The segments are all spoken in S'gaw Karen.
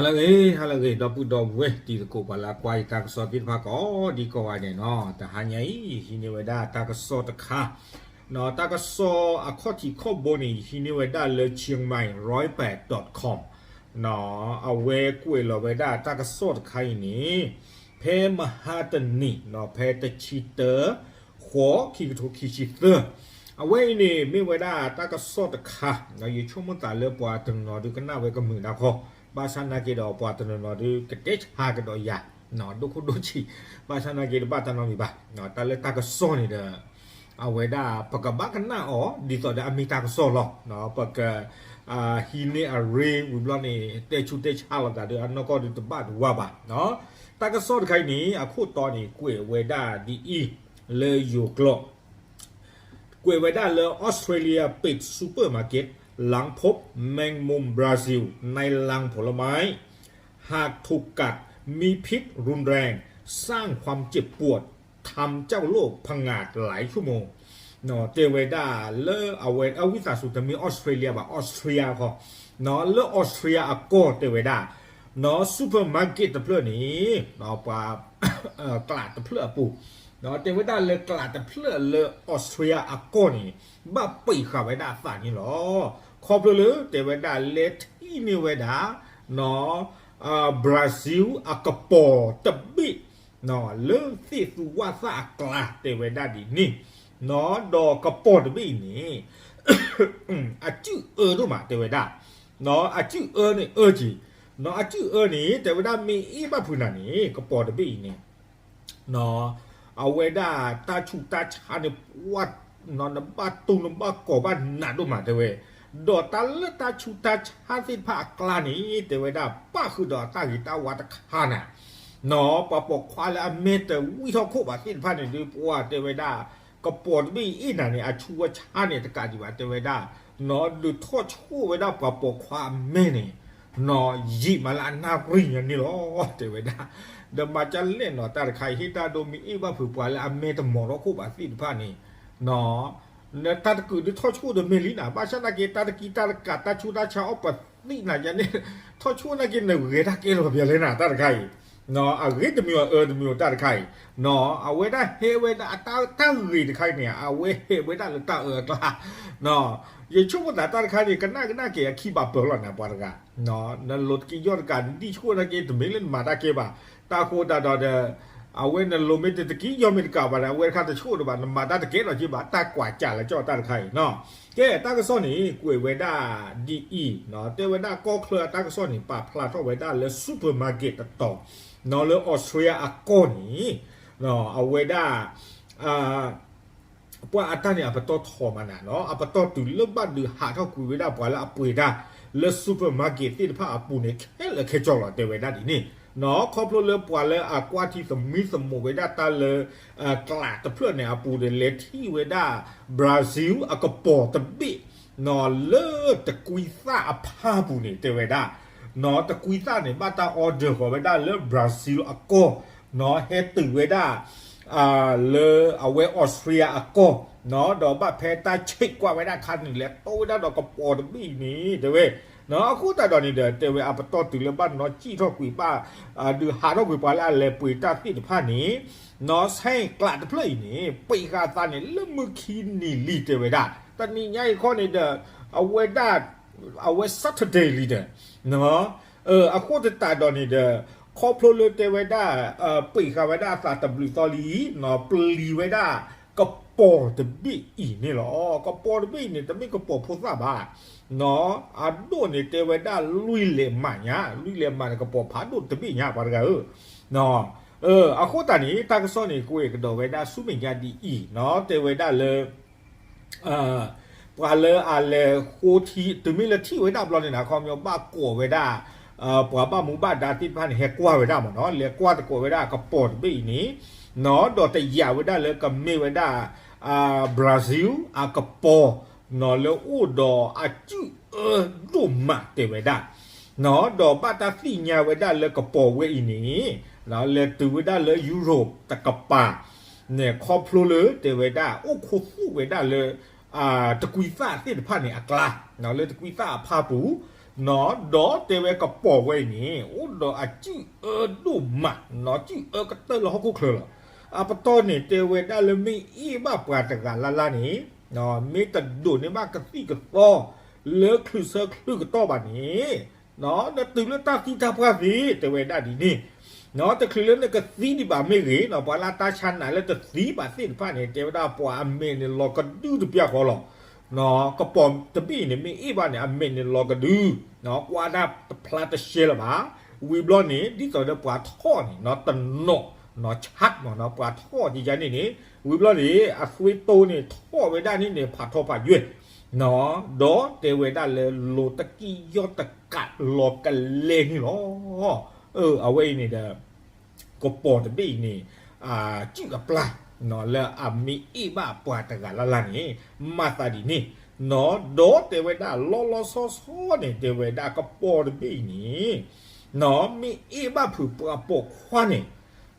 ဟါလၢအဂ့ၤ ဟါလၢအဂ့ၤ ဒီပုၢ်ဒီဝဲၢ်တံၤသကိး ပှၤလၢအကွၢ်ယတၢ်ကစီၣ်သ့ၣ်တဖၣ်ကိးဒံကိးဂၤန့ၣ်နီၤ, တဟါညါအံၤ ယဟံးန့ၢ်ဝဲဒၣ်တၢ်ကစီၣ်တခါ, တၢ်ကစီၣ်အခီၣ်ထံးခီၣ်ဘိန့ၣ် ယဟံးန့ၢ်ဝဲဒၣ်လၢ chiang mai ร้อยแปด dot com အဝဲကွဲးလီၤဝဲဒၣ်တၢ်ကစီၣ်တခါအံၤန့ၣ် ဖဲမဟါတနံၤ ဖဲတဆံတၢ ဃိး ခံကထိခံဆံသၢ, အဝဲအံၤန့ၣ် မ့ၢ်ဝဲဒၣ်တၢ်ကစီၣ်တခါ, ယဆိကမိၣ်သးလၢပှၤတနီၤဒုးကနၣ်ဝဲကမုာ်တၢ်ခီ, ဘၣ်ဆၣ်နာ်က့ဒီးပှၤတနီၤနီၤဒုးကတဲဆါကဒီးယၤ ဒိၣ်ခိၣ်ဒိၣ်ဆံး, ဘၣ်ဆၣ်နာ်က့တဘၣ်တၢ်နီတမံၤဘၣ်, တၢ်လၢတၢ်ကစီၣ်န့ၣ်ဒီး အဝဲဒၣ်ပကဘၣ်ကနၣ်အီၤ ဒ်သိးဒီးအမ့ၢ်တၢ်ကစီၣ်လီၤ. ပက ဟံးန့ၢ်အရ့ဝံၤဘျီန့ၣ် တဲဆူးတဲဆါလိာ်သးဒီးအနီၢ်ကီၢ်ဒုးတဘၣ်တဝါဘၣ်. တၢ်ကစီၣ်တခါအံၤန့ၣ် အခိၣ်တီန့ၣ် ကွဲးဝဲဒၣ်ဒ်အံၤ လၢယိၤကျိာ် ကွဲးဝဲဒၣ်လၢ Australia ปิด supermarket หลังพบแมงมุมบราซิลในรังผลไม้ หากถูกกัดมีพิษรุนแรง สร้างความเจ็บปวด ทำเจ้าโรคผงาดหลายชั่วโมง တဲဝဲဒၣ်လၢ အဝဲအဝံသးစူၤတမ့ၢ် Australia ဘၣ် Austria ခီ, လၢ Austria အကီၢ်တဲဝဲဒၣ် supermarket တဖျၢၣ်န့ၣ် ပှၤ ကျးတဖျၢၣ်အပူၤ, တဲဝဲဒၣ်လၢကျးတဖျၢၣ်လၢ Austria အကီၢ်န့ၣ် ဘၣ်ပံာ်ဃာ်ဝဲဒၣ်အသးန့ၣ်လီၤ. ခီဖျိလၢတဲဝဲဒၣ်လဲၤထံၣ်န့ၢ်ဝဲဒၣ် Brazil အကပီၤတဘ့ၣ် လၢသ့ၣ်သူဝၣ်သၣ်အကျါတဲဝဲဒၣ်ဒ်န့ၣ်, ဒီးကပီၤတဘ့ၣ်အံၤန့ၣ် အစုၣ်အၢဒိၣ်မးတဲဝဲဒၣ်, အစုၣ်အၢန့ၣ်အၢက့ၤ, အစုၣ်အၢန့ၣ် တဲဝဲဒၣ်မ့ၢ်အ့ၣ်ဘၣ်ဖုးနၤန့ၣ် ကပီၤတဘ့ၣ်အံၤန့ၣ် အဝဲဒၣ်တၢ်ဆူးတၢ်ဆါန့ၣ် ပှၤ နဘၣ်တူၢ်နဘၣ်ကီၤဘၣ်နးဒိၣ်မးတဲဝဲ, ဒီးတၢ်လၢတၢ်ဆူးတၢ်ဆါသ့ၣ်တဖၣ်အကျါန့ၣ် တဲဝဲဒၣ်ပၣ်ဃုာ်ဒီးတၢ်ဂ့ၤတၢ်ဝါတခါနၤ, ပှၤပိာ်ခွါလၢအမဲတဝံၣ်ထီၣ်ခိၣ်ဘၣ်သ့ၣ်တဖၣ်န့ၣ်ဒုး ပှၤတဲဝဲဒၣ် ကပီၤတဘ့ၣ်အံၤအ့ၣ်နၤန့ၣ် အဆူးအဆါန့ၣ်တကးဒံးဘၣ်တဲဝဲဒၣ်, ဒုးထီၣ်ဆိၣ်ဝဲဒၣ်ပှၤပိာ်ခွါအမဲန့ၣ် ယံာ်မးလၢအနၣ်ရံၣ်ညါန့ၣ်လီၤ တဲဝဲဒၣ်, ဒီးမၤကလဲၣ်နီၤ တၢ်တခါအံၤ ဟ့ၣ်တၢ်ဒိမ့ၢ်အ့ၣ်ဘၣ်ဖုးပှၤလၢအမဲတမီၤထီၣ်ခိၣ်ဘၣ်သ့ၣ်တဖၣ်န့ၣ် တၢ်တကုာ်ဒုးထီၣ်ဆိၣ်တမ့ၢ်လံနၤ, ဘၣ်ဆၣ်နာ်က့ တၢ်တကံတၢ်တကး တၢ်ဆူးတၢ်ဆါအီၣ်ပသံၣ်နၤယါန့ၣ် ထီၣ်ဆိၣ်နာ်က့နဂဲၤတၢ်ကဲလီၤပျၢၤလဲၣ်နၤ တၢ်တခါအံၤ, အဂ့ၤတမံၤအီၤအၢတမံၤအီၤတၢ်တခါအံၤ, အဝဲဒၣ်ဟဲဝဲဒၣ်အတၢ်ဂ့ၤတခါအံၤန့ၣ် အဝဲဟဲဝဲဒၣ်လၢတၢ်အၢအကျါ ယဆိကမိၣ်သးတၢ်တခါန့ၣ် ကနၣ်ကနၣ်က့ၤအခံဘၣ်ပၢၢ်လီၤနၤ ပှၤတဂၤ, နလိၤတကံယီၢ်တကး နဒံၣ်ဆိၣ်နာ်က့ တမ့ၢ်လၢနမၤတၢ်ကဲဘၣ်, တၢ်ဃိသတးဒီးဒီး အဝဲနလိၤမ့ၢ်တတကံယီၢ်မ့ၢ်တကးဘၣ်ဒီး အဝဲတခါတဆိၣ်ဒီးဘၣ် နမၤတၢ်တကဲလီၤက့ဘၣ် တၢ်ကွၢ်ကၢ်လၢကၠီၣ်တၢ်တခါအံၤနီၤ, ကဲတၢ်ကစီၣ်န့ၣ် ကွဲးဝဲဒၣ်ဒ်အံၤ, တဲဝဲဒၣ်ကီၢ်ချၢအတၢ်ကစီၣ်န့ၣ် ပာ်ဖျါထီၣ်ဝဲဒၣ်လၢ supermarket တတီၤ လၢ Austria အကီၢ်န့ၣ် အဝဲဒၣ် ပှၤအတၢ်န့ၣ် အပတီၢ်ထီမးနၤနီၤ, အပတီၢ်တုၤလၢဘၣ်ဒုးဟးထီၣ်ကွံာ်ဝဲဒၣ်ပှၤလၢအပှ့ၤတၢ် လၢ supermarket သ့ၣ်တဖၣ်အပူၤန့ၣ် ခဲလၢာ်ခဲဆ့လီၤ တဲဝဲဒၣ်ဒ်န့ၣ်, ခီဖျိလၢပှၤလၢအကွၢ်ထံသမံသမိးဝဲဒၣ်တၢ်လၢ ကျးတဖျၢၣ်န့ၣ်အပူၤဒီး လဲၤထံၣ်ဝဲဒၣ် Brazil အကပီၤတဘ့ၣ် လၢတကွံသၣ်အဖါပူၤန့ၣ် တဲဝဲဒၣ် တကွံသၣ်န့ၣ် ဘၣ်တၢ် order ဃီၤဝဲဒၣ်လၢ Brazil အကီၢ် ဟဲတုၤဝဲဒၣ် လၢအဝဲ Austria အကီၢ် ဒီးဘၣ်ဖဲတၢ်ဆဲးကွၢ်ဝဲဒၣ်အခါန့ၣ် လဲၤတီဝဲဒၣ်ဒီးကပီၤတဘ့ၣ်အံၤန့ၣ် တဲဝဲ အဃိသတးဒီးန့ၣ်ဒီး တဲဝဲအပတီၢ်တုၤလၢဘၣ်နီၣ်စံၣ်ထီၣ်ကွံာ်ဘၣ် ဒုးဟးထီၣ်ကွံာ်ပှၤလၢအလဲၤပှ့ၤတၢ်သ့ၣ်တဖၣ်န့ၣ် ဆဲးကျးတဖျၢၣ်အံၤန့ၣ် ပံာ်ဃာ်အသးန့ၣ် လၢမုၢ်ခံနံၤလံ တဲဝဲဒၣ် တနံၤညါအံၤခီန့ၣ်ဒီး အဝဲဒၣ် အဝဲ Saturday လံဒီး အဃိသတးဒီးန့ၣ်ဒီး ခီဖျိလၢတဲဝဲဒၣ် ပံာ်ဃာ်ဝဲဒၣ်အသးတဘျုးသီလံ ပျံၤဝဲဒၣ် ကပီၤတဘ့ၣ်အံၤန့ၣ်လီၤ. ကပီၤတဘ့ၣ်အံၤန့ၣ် တမ့ၢ်ကပီၤဖိသၣ်ဘၣ် အဒိၣ်န့ၣ်တဲဝဲဒၣ်လွံၢ်လဲးမးညါ လွံၢ်လဲးမးန့ၣ် ကပီၤဖးဒိၣ်တဘ့ၣ်ညါ ပှၤတဂၤဧၢ အဃိသတးန့ၣ် တၢ်ကစီၣ်န့ၣ် ကွဲးကဒီးဝဲဒၣ်ဆူမဲာ်ညါဒ်အံၤ တဲဝဲဒၣ်လၢ ပှၤလၢအလဲၤဃိထံ တုၤမ့ၢ်လၢထံၣ်ဝဲဒၣ်ဘျီန့ၣ် အခီပညီဘၣ်ကိးဝဲဒၣ် ပှၤဘၣ်မူဘၣ်ဒါသ့ၣ်တဖၣ်န့ၣ် ဟဲကွၢ်ဝဲဒၣ်မ့ၢ်နီၤ လဲၤကွၢ်သကိးဝဲဒၣ်ကပီၤတဘ့ၣ်အံၤန့ၣ် ဒီးတယာ်ဝဲဒၣ်လၢကမ့ၢ်ဝဲဒၣ် Brazil အကပီၤ လၢအိၣ်ဒီးအစုၣ်အၢဒိၣ်မးတဲဝဲဒၣ် ဒီးဘၣ်တၢ်သ့ၣ်ညါဝဲဒၣ်လၢကပီၤဝဲအံၤန့ၣ် လဲၤတုၤဝဲဒၣ်လၢ Europe တကပၤ န့ၣ် ခီဖျိလၢတဲဝဲဒၣ် အိၣ်ခိးသူၣ်ဝဲဒၣ်လၢ တကွံသၣ်သ့ၣ်တဖၣ်န့ၣ်အကျါ လၢတကွံသၣ်အဖါပူၤ ဒီးတဲဝဲကပီၤဝဲအံၤန့ၣ် အိၣ်ဒီးအစုၣ်အၢဒိၣ်မး, စုၣ်အၢကတၢၢ်လၢဟီၣ်ခိၣ်ချၢလီၤ. အပတီၢ်န့ၣ် တဲဝဲဒၣ်လၢမ့ၢ်အ့ၣ်ဘၣ်ပှၤတဂၤလၢ်လၢ်န့ၣ်, မ့ၢ်တဒိးန့ၢ်ဘၣ်ကသံၣ်ကသီ လၢချုးဆၢချုးကတီၢ်ဘၣ်န့ၣ်, ဒီးတုၤလၢတၢ်သံတၢ်ပှၢ်သ့ တဲဝဲဒၣ်ဒ်န့ၣ်, တချုးလၢနကသံဒံးဘၣ်မ့ၢ်ဂ့ၤ, ပှၤလၢတၢ်ဆါနၤလၢတသံဘၣ်သ့ၣ်တဖၣ်န့ၣ် တဲဝဲဒၣ်ပှၤအမဲာ်န့ၣ်လီၤကဒုတပျၢ်ဃီလီၤ. ကပီၤတဘ့ၣ်အံၤန့ၣ် မ့ၢ်အ့ၣ်ဘၣ်န့ၣ် အမဲာ်န့ၣ်လီၤကဒု, ကွၢ်တၢ်တဖျါတရှဲလၢၤဘၣ်. ဝံၤဘျီန့ၣ် ဒ်သိးဒီးပှၤထီၣ်န့ၣ် တနီၤ ဆၣ်မ့ၢ်နီၤ ပှၤထီၣ်ကကန့ၣ်န့ၣ်, ဝံၤဘျီန့ၣ် အသွံတိန့ၣ် ထီၣ်ဝဲဒၣ်န့ၣ်န့ၣ် ဖးထီဖးယွဲၢ်, ဒီးတဲဝဲဒၣ်လၢလိၤတကံၢ်ယီၢ်တကးလီၤကလဲန့ၣ်လီၤ. အဝဲအံၤန့ၣ်ဒီး ကပီၤတဘ့ၣ်အံၤန့ၣ် စုၣ်အပျၢ် လၢအမ့ၢ်အ့ၣ်ဘၣ်ပှၤတဂၤလၢ်လၢ်န့ၣ် မၤသးဒ်န့ၣ်, ဒီးတဲဝဲဒၣ်လီၤလီၤဆီဆီန့ၣ် တဲဝဲဒၣ်ကပီၤတဘ့ၣ်အံၤန့ၣ် မ့ၢ်အ့ၣ်ဘၣ်ဖုးပှၤပိာ်ခွါန့ၣ်,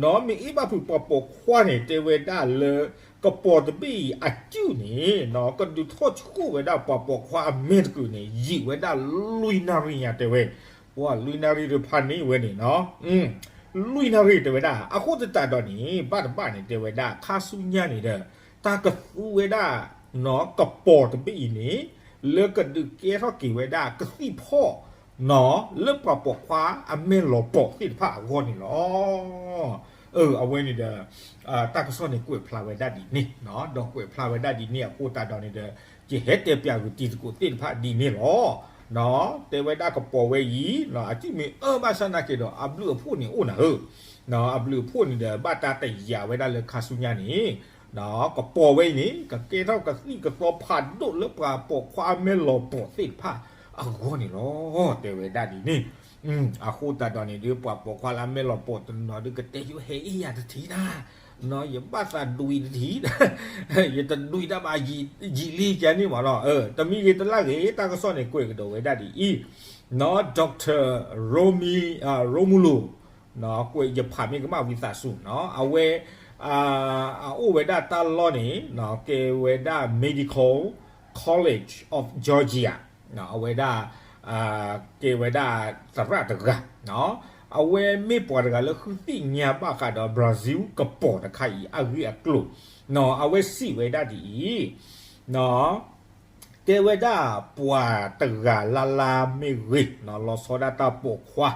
မ့ၢ်အ့ၣ်ဘၣ်ဖုးပှၤပိာ်ခွါန့ၣ် တဲဝဲဒၣ်လၢ ကပီၤတဘ့ၣ်အံၤအစုၣ်န့ၣ် ကဒုးထီၣ်ဆူၣ်ဝဲဒၣ်ပှၤပိာ်ခွါအမဲာ်တကုာ်န့ၣ် ယံာ်ဝဲဒၣ်လွံၢ်နၣ်ရံၣ်ညါတဲဝဲ, ပှၤလွံၢ်နၣ်ရံၣ်တဖၣ်န့ၣ်ဝဲန့ၣ် လွံၢ်နၣ်ရံၣ်တဲဝဲဒၣ် အဃိသတးဒီးန့ၣ် ဘၣ်တဘၣ်န့ၣ် တဲဝဲဒၣ် ခါဆူညါန့ၣ်ဒီး တၢ်ကသူဝဲဒၣ် ကပီၤတဘ့ၣ်အံၤန့ၣ် လၢကဒုးကဲထီၣ်က့ၤဝဲဒၣ်ကသံၣ်ဖီၣ် လၢပှၤပိာ်ခွါအမဲာ်လီၤပိာ်သ့ၣ်တဖၣ်အဂီၢ်န့ၣ်လီၤ. အဝဲန့ၣ်ဒီး တၢ်ကစီၣ်န့ၣ်ကွဲးဖျါဝဲဒၣ်ဒ်န့ၣ်, ဒီးကွဲးဖျါဝဲဒၣ်ဒ်န့ၣ်အဃိသတးဒီးန့ၣ်ဒီး ယဟဲတဲပၠးဂုာ်တံၤသကိးသ့ၣ်တဖၣ်ဒ်န့ၣ်လီၤ. တဲဝဲဒၣ်ကပီၤဝဲအံၤ အစုၣ်မ့ၢ်အၢဘၣ်ဆၣ်နာ်က့ၤဒီး အဘျုးအဖှိၣ်န့ၣ်အိၣ်နၤဧၢ, အဘျုးအဖှိၣ်န့ၣ်ဒီး ဘၣ်တၢ်တယာ်ဝဲဒၣ်လၢခါဆူညါန့ၣ် ကပီၤဝဲအံၤန့ၣ် ကကဲထီၣ်ကသံၣ်ကသီဖးဒိၣ်လၢပှၤပိာ်ခွါအမဲာ်လီၤပိာ်သ့ၣ်တဖၣ်အဂီၢ်န့ၣ်လီၤ. အဃိသတးဒီးန့ၣ်ဒီး ပှၤပိာ်ခွါလၢအမဲာ်လီၤပိာ်တနီၤဒီး ကတဲယိဟဲအ့ၣ်ယၤတထံၣ်နၤ, ယဘၣ်သးဒွံးတထံၣ်, ယတဒွံးတၢ်ဘၣ်ယံာ်လံယၤန့ၣ်မးနီၤ. တမံၤဂ့ၤတလၢ်ဂ့ၤ တၢ်ကစီၣ်န့ၣ်ကွဲးကဒီးဝဲဒၣ်ဒ်အံၤ, Doctor Romi, Romulo ကွဲး ယဖးမ့ၢ်ကမၣ်ဝံသးစူၤ, အဝဲ အအိၣ်ဝဲဒၣ်တၢ်လီၢ်န့ၣ် ကဲဝဲဒၣ် Medical College of Georgia အဝဲဒၣ် ကဲဝဲဒၣ်သရၣ်တဂၤ, အဝဲမ့ၢ်ပှၤတဂၤလၢဃုသ့ၣ်ညါဘၣ်ဃးဒီး Brazil ကပီၤတခါအံၤ အဂ့ၢ်အကျိၤ, အဝဲစံးဝဲဒၣ်ဒ်အံၤ တဲဝဲဒၣ်ပှၤတဂၤလၢ်လၢ်မ့ၢ်ဂ့ၤ, လီၤဆီဒၣ်တၢ်ပိာ်ခွါ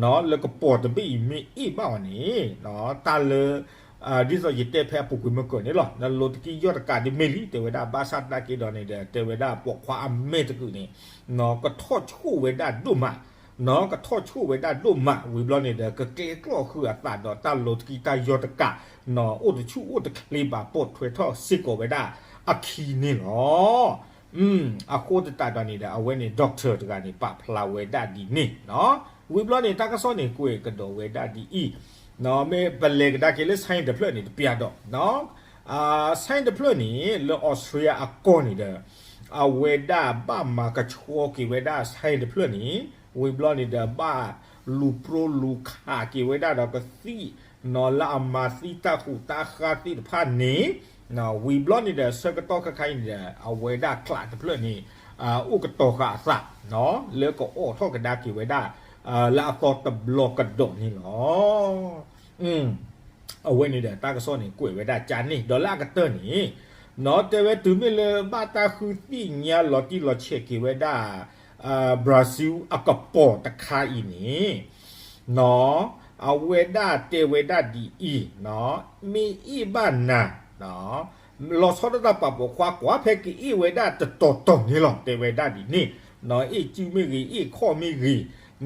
လၢကပီၤတဘ့ၣ်အံၤမ့ၢ်အ့ၣ်ဘၣ်အီၤန့ၣ်, တၢ်လၢ ဒ်သိးယတဲဖဲအပူၤကွံာ်မုၢ်ကၢၢ်န့ၣ်လီၤ, နလိၤတကံၢ်ယီၢ်တကးဒ်မ့ၢ်လံ တဲဝဲဒၣ် ဘၣ်ဆၣ်သနာ်က့ဒီးန့ၣ်ဒီး တဲဝဲဒၣ်ပိာ်ခွါအမဲာ်တကုာ်န့ၣ် ကထီၣ်ဆိၣ်ဝဲဒၣ်ဒိၣ်မး, ကထီၣ်ဆိၣ်ဝဲဒၣ်ဒိၣ်မး ဝံၤဘျီန့ၣ်ဒီး ကကျဲကျီဃုာ်အသးဒီးတၢ်လိၤတကံၢ်တၢ်ယီၢ်တကး အိၣ်တဆူၣ်အိၣ်တချ့ဘၣ် ပိာ်ထွဲထီၣ်စ့ၢ်ကီးဝဲဒၣ်အခံန့ၣ်လီၤ. အဃိသတးဒီးန့ၣ်ဒီး အဝဲန့ၣ် doctor တဂၤန့ၣ် ပာ်ဖျါဝဲဒၣ်ဒ်န့ၣ်, ဝံၤဘျီန့ၣ် တၢ်ကစီၣ်န့ၣ်ကွဲးကဒီးဝဲဒၣ်ဒ်အံၤ, မ့ၢ်ပလဲၤကဒါက့ၤလၢ science တဖျၢၣ်န့ၣ် တပျၢ်ဒီး science တဖျၢၣ်န့ၣ် လၢ Australia အကီၢ်န့ၣ်ဒီး အဝဲဒၣ်ဘၣ်မၤကဆှီက့ၤဝဲဒၣ် science တဖျၢၣ်န့ၣ်, ဝံၤဘျီန့ၣ်ဒီး ဘၣ်လူၤပြိလူၤခးက့ၤဝဲဒၣ်ဒီးကသံၣ် လၢအမၤသံတၢ်ဟူးတၢ်ဃါသ့ၣ်တဖၣ်န့ၣ်, ဝံၤဘျီန့ၣ်ဒီး ဆၢကတီၢ်ခါခါအံၤန့ၣ်ဒီး အဝဲဒၣ်ကျးတဖျၢၣ်န့ၣ် အိၣ်ကတီၤဃာ်အသး လၢကအိးထီၣ်ကဒါက့ၤဝဲဒၣ် လၢအသီတဘျီကဒီးန့ၣ်လီၤ. အဝဲန့ၣ်ဒီး တၢ်ကစီၣ်န့ၣ် ကွဲးဝဲဒၣ်ကန့ၣ် ဒီးလၢအကတၢၢ်န့ၣ်, တဲဝဲတုၤမ့ၢ်လၢဘၣ်တၢ်ဃုသ့ၣ်ညါလီၤတံၢ်လီၤဆဲးက့ၤဝဲဒၣ် Brazil အကပီၤတခါအံၤန့ၣ်, အဝဲဒၣ်တဲဝဲဒၣ်ဒ်အံၤ, မ့ၢ်အ့ၣ်ဘၣ်နၤ လီၤဆီဒၣ်တၢ်ပှၤပိာ်ခွါ ကွၢ်ဖဲကအ့ၣ်ဝဲဒၣ်တတီၤတီၤန့ၣ်လီၤ တဲဝဲဒၣ်ဒ်န့ၣ်, အ့ၣ်စုမ့ၢ်ဂ့ၤ အ့ၣ်ခီၣ်မ့ၢ်ဂ့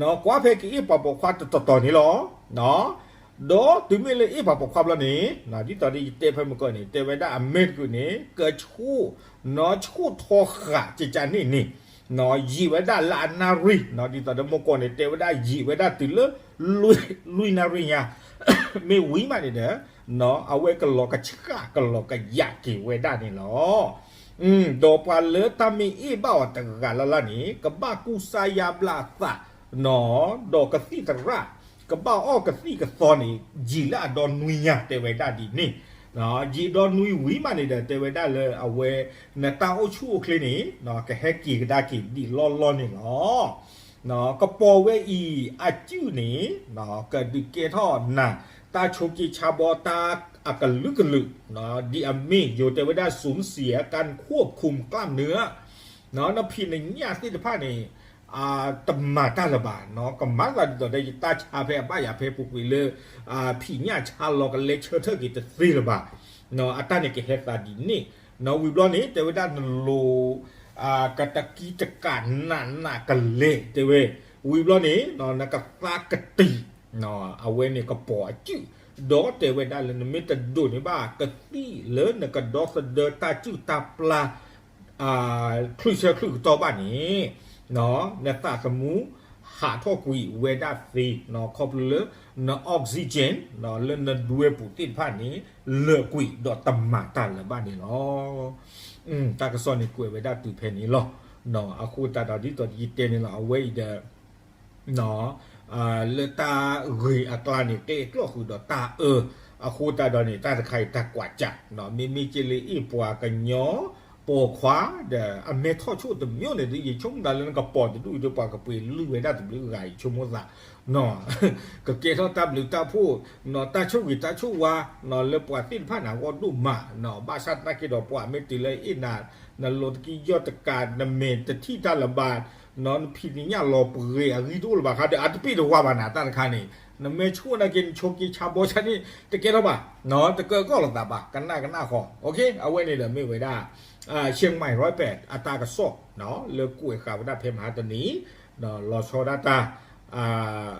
ၤ, ကွၢ်ဖဲကအ့ၣ်ပှၤပိာ်ခွါတတီၤတီၤန့ၣ်လီၤ. ဒီးတုၤမ့ၢ်လၢအ့ၣ်ပှၤပိာ်ခွါဘျီန့ၣ်, ဒ်သိးဒီးယတဲဖဲမုၢ်ကၢၢ်န့ၣ် တဲဝဲဒၣ်အမဲာ်တကုာ်န့ၣ် ကဆှိၣ်, ဆှိၣ်ထီဃာ်ကကန့ၣ်န့ၣ်, ယံာ်ဝဲဒၣ်လၢအနၣ်ရံၣ်, ဒ်သိးဒီးမုၢ်ကၢၢ်န့ၣ် တဲဝဲဒၣ်ယံာ်ဝဲဒၣ်တုၤလၢ လွံၢ်နၣ်ရံၣ်ညါ, မ့ၢ်ဝံၤမးန့ၣ်ဒီး အဝဲကလီၤကဆှၣ်ကလီၤကယာ်က့ၤဝဲဒၣ်န့ၣ်လီၤ. ဒီးပှၤလၢတၢ်မ့ၢ်အ့ၣ်ဘၣ်အီၤတဂၤလၢ်လၢ်န့ၣ် ကဘၣ်ကူစါယါဘျါအသး, ဒီးကသံၣ်သရၣ်, ကဘၣ်အီၣ်ကသံၣ်ကသီန့ၣ် ယံာ်လၢအဒီနွံညါ တဲဝဲဒၣ်ဒ်န့ၣ်, ယံာ်ဒီနွံဝံၤမးန့ၣ်ဒီး တဲဝဲဒၣ်လၢအဝဲ နတၢ်အိၣ်ဆူၣ်အိၣ်ချ့န့ၣ် ကဟဲက့ၤကဒါက့ၤဒံးလီၢ်လီၢ်န့ၣ်လီၤ. ကပီၤဝဲအံၤအစုၣ်န့ၣ် ကဒုးကဲထီၣ်နၤ တၢ်ဆိးက့ဆါဘီတၢ်အကလုာ်ကလုာ် ဒ်အမ့ၢ်ယိၤတဲဝဲဒၣ် สูญเสียการควบคุมกล้ามเนื้อ နဖံးနညၣ်သ့ၣ်တဖၣ်န့ၣ် တမၤတၢ်လၢၤဘၣ်, ကမၤသးဒ်သိးဒီးယတၢ်ဆါဖဲအဘၣ်ယၤဖဲပူၤကွံာ်လၢ ဖံးညၣ်ဆါလီၤကလဲဆၢထၢၣ်က့ၤတသ့လၢၤဘၣ်, အတၢ်န့ၣ်ကဟဲသးဒ်န့ၣ်, ဝံၤဘျီန့ၣ် တဲဝဲဒၣ်နလိၤ ကတကံတကးနးနးကလဲာ်တဲဝဲ, ဝံၤဘျီန့ၣ် နကသါကတံာ် အဝဲန့ၣ်ကပီၤအစုၣ်, ဒီးတဲဝဲဒၣ်လၢနမ့ၢ်တဒိးန့ၢ်ဘၣ် ကသံၣ်လၢနကဒီသဒၢတၢ်စုၣ်တၢ်ပျၢ် ချုးဆၢချုးကတီၢ်ဘၣ်န့ၣ် နသးသမူဟးထီၣ်ကွံာ်ဝဲဒၣ်သ့, ခီဖျိလၢ န oxygen လၢနဒွဲပူၤသ့ၣ်တဖၣ်န့ၣ် လၢာ်ကွံာ်ဒီးတမၤတၢ်လၢၤဘၣ်န့ၣ်လီၤ. တၢ်ကစီၣ်န့ၣ်ကွဲးဝဲဒၣ်တုၤဖဲန့ၣ်လီၤ. အဃိသတးဒီးဒ်သိးယတဲန့ၣ်လီၤ အဝဲအံၤဒီး လၢတၢ်ဂ့ၢ်အကျါန့ၣ် ကျဲကျီၢ်ဃုာ်ဒီးတၢ်အၢ, အဃိသတးဒီးန့ၣ် တၢ်တခါအံၤတၢ်ကွၢ်စး, မ့မ့ၢ်က့လၢအ့ၣ်ပှၤကညီပိာ်ခွါဒီး အမဲထီၣ်ဆိၣ်တမံၤန့ၣ် ယဆိကမိၣ်သးလၢနကပီၤတဒူၣ်ဒီးပှၤကပှ့ၤလုၢ်ဝဲဒၣ်တဘျုးဂၤ ယဆိကမိၣ်သး ကကဲထီၣ်တၢ်ဘျုးတၢ်ဖှိၣ်, တၢ်ဆိၣ်ဂ့ၤတၢ်ဆိၣ်ဝါ လၢပှၤသ့ၣ်တဖၣ်န့ၣ်အဂီၢ်ဒိၣ်မး, ဘၣ်ဆၣ်သနာ်က့ဒီးပှၤမ့ၢ်တုၤလၢအ့ၣ်နၤ နလိၤတကံယီၢ်တကး နမဲာ်တထံၣ်တၢ်လၢၤဘၣ်, နဖံးနညၣ်လီၤပှ့ၤအဂံၢ်တအိၣ်လၢၤဘၣ်ခါဒီး အတပ့ၢ်တဝါဘၣ်နၤတၢ်တခါန့ၣ်, နမ့ၢ်ဆိၣ်နာ်က့ နဆိးက့ဆါဘီဆါန့ၣ် တကဲထီၣ်ဘၣ်, တကၢကီၢ်လိာ်သးဘၣ် ကနၣ်ကနၣ်ဃီ, အဝဲန့ၣ်ဒီးမ့ၢ်ဝဲဒၣ် เชียงใหม่ร้อยแปด အတၢ်ကစီၣ် လၢကွဲးဃာ်ဝဲဒၣ်ဖဲမဟါတနံၤ, လီၤဆီဒၣ်တၢ်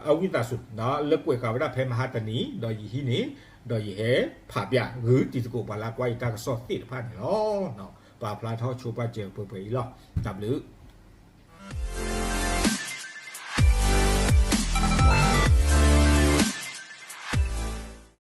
အဝံသးစူၤ လၢကွဲးဃာ်ဝဲဒၣ်ဖဲမဟါတနံၤ ဒီးယဟံးန့ၢ် ဒီးယဟဲဖးပၠးဂုာ်တံၤသကိးပှၤလၢကွၢ်ယတၢ်ကစီၣ်သ့ၣ်တဖၣ်န့ၣ်လီၤ. ပာ်ဖျါထီၣ်ဆိပာ်စၢၤပှဲၤပှဲၤအံၤလီၤ. တၢ်ဘျုး